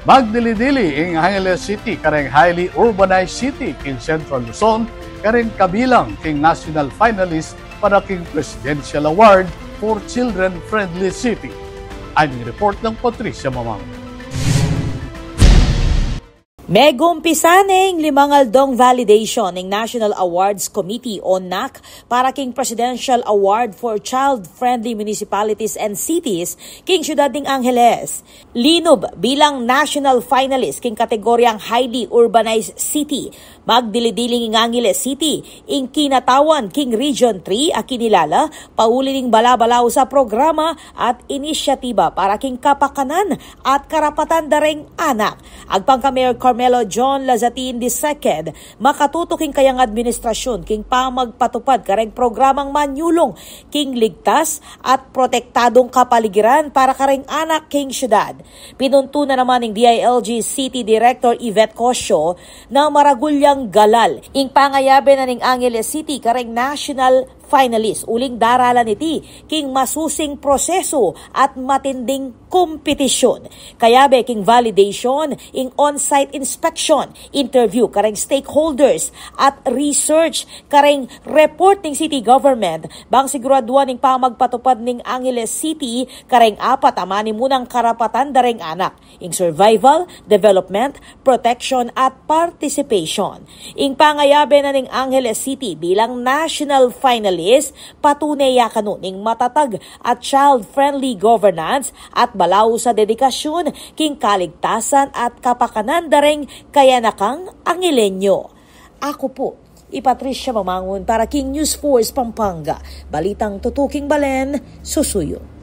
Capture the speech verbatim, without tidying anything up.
Magdili-dili ing Angeles City kareng highly urbanized city king Central Luzon kareng kabilang king national finalist para king Presidential Award for Children Friendly City. Aning report nang Patricia Mamang. Megumpisa ne ing limang aldong validation ning National Awards Committee o NAC para king Presidential Award for Child-Friendly Municipalities and Cities king siyudad ning Angeles. Linub bilang national finalist king kategoryang highly urbanized city, magdili-dili ing Angeles City ing kinatawan king Region three a kinilala pauli ning bala-balasang programa at inisyatiba para king kapakanan at karapatan da reng anak. Agpang ka Mayor Carmelo John Lazatin the second, makatutu king kayang administrasyun king pamagpatupad kareng programang manyulung king ligtas at protektadung kapaligiran para kareng anak king siyudad. Pinuntunan naman ning D I L G City Director Yvette Cosio na maragul yang galal ing pangayabe na ning Angeles City kareng national finalist uling daralan iti king masusing prosesu at matinding kompetisyun. Kayabe king validation ing on-site inspection, interview kareng stakeholders at research kareng report ning city government bang siguraduan ing pamagpatupad ning Angeles City kareng apat a manimunang karapatan da reng anak, ing survival, development, protection at participation. Ing pangayabe na ning Angeles City bilang national finalist, patune ya kanu ning matatag at child-friendly governance at balaus a dedikasyun king kaligtasan at kapakanan da reng kayanakang Angelenyo. Aku pu i Patricia Mamangun para king News Force Pampanga, balitang tutuking balen, susuyu.